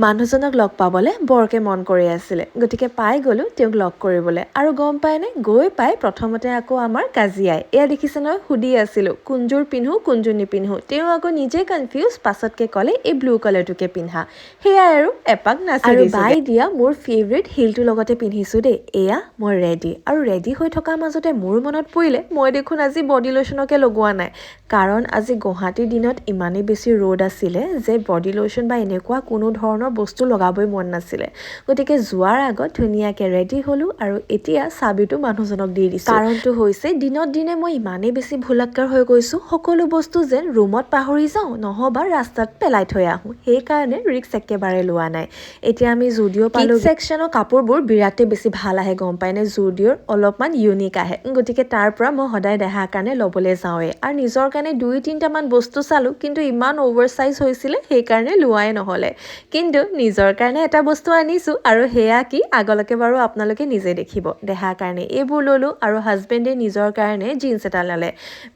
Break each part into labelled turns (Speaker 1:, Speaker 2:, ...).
Speaker 1: মানুহজনক লগ পাবলৈ বৰকৈ মন কৰি আছিলে, গতিকে পাই গ'লোঁ তেওঁক লগ কৰিবলৈ। আৰু গম পায়নে, গৈ পাই প্ৰথমতে আকৌ আমাৰ কাজিয়াই। এয়া দেখিছে নহয়, সুধি আছিলোঁ কোনযোৰ পিন্ধো কোনযোৰ নিপিন্ধো। তেওঁ আকৌ নিজে কনফিউজ, পাছতকৈ ক'লে এই ব্লু কালাৰটোকে পিন্ধা। সেয়াই আৰু এপাক নাচি
Speaker 2: আৰু
Speaker 1: বাই দিয়া মোৰ ফেভৰেট হিলটোৰ লগতে পিন্ধিছোঁ দেই। এয়া মই ৰেডি, আৰু ৰেডি হৈ থকাৰ মাজতে মোৰ মনত পৰিলে, মই দেখোন আজি বডি লোচনকে লগোৱা নাই। কাৰণ আজি গুৱাহাটীৰ দিনত ইমানেই বেছি ৰ'দ আছিলে যে বডি লোচন বা এনেকুৱা কোনো ধৰণৰ বস্তু লগাবই মন নাছিলে। গতিকে যোৱাৰ আগত ধুনীয়াকৈ ৰেডি হ'লোঁ আৰু এতিয়া চাবিটো মানুহজনক দি দিছোঁ। কাৰণটো হৈছে দিনত দিনে মই ইমানেই বেছি ভুলাক্কাৰ হৈ গৈছোঁ, সকলো বস্তু যেন ৰুমত পাহৰি যাওঁ নহ'বা ৰাস্তাত পেলাই থৈ আহোঁ। সেইকাৰণে ৰিস্ক একেবাৰে লোৱা নাই। এতিয়া আমি জুডিঅ' পালোঁ। ছেকশ্যনৰ কাপোৰবোৰ বিৰাটেই বেছি ভাল আহে, গম পায়নে? জুডিঅ'ৰ অলপমান ইউনিক আহে, গতিকে তাৰ পৰা মই সদায় দেহাৰ কাৰণে ল'বলৈ যাওঁৱেই। আৰু নিজৰ কাৰণে দুই তিনিটামান বস্তু চালোঁ, কিন্তু ইমান অ'ভাৰ চাইজ হৈছিলে, সেইকাৰণে লোৱাই নহ'লে। কিন্তু নিজৰ কাৰণে এটা বস্তু আনিছোঁ, আৰু সেয়া কি আগলৈকে বাৰু আপোনালোকে নিজে দেখিব। দেহাৰ কাৰণে এইবোৰ ল'লোঁ, আৰু হাজবেণ্ডে নিজৰ কাৰণে জিন্স এটা ল'লে,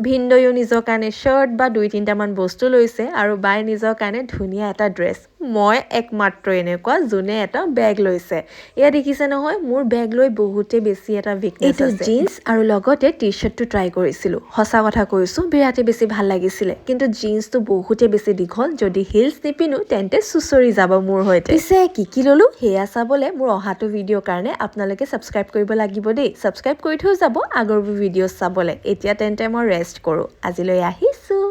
Speaker 1: ভিনদৈও নিজৰ কাৰণে শ্বাৰ্ট বা দুই তিনিটামান বস্তু লৈছে, আৰু বাই নিজৰ কাৰণে ধুনীয়া এটা ড্ৰেছ। মই একমাত্ৰ এনেকুৱা যোনে এটা বেগ লৈছে। এয়া দেখিছে নহয়, মোৰ বেগ লৈ বহুতেই বেছি এটা উইকনেছ। এইটো জিন্স আৰু লগতে টি চাৰ্টটো ট্ৰাই কৰিছিলোঁ। সঁচা কথা কৈছোঁ, বিৰাটেই বেছি ভাল লাগিছিলে। কিন্তু জিন্সটো বহুতেই বেছি দীঘল, যদি হিলছ নিপিন্ধো তেন্তে চুঁচৰি যাব মোৰ সৈতে। পিছে কি কি ল'লোঁ সেয়া চাবলৈ মোৰ অহাটো ভিডিঅ'ৰ কাৰণে আপোনালোকে ছাবস্ক্ৰাইব কৰিব লাগিব দেই। ছাবস্ক্ৰাইব কৰি থৈ যাব আগৰবোৰ ভিডিঅ' চাবলৈ। এতিয়া তেন্তে মই ৰেষ্ট কৰোঁ, আজিলৈ আহিছোঁ।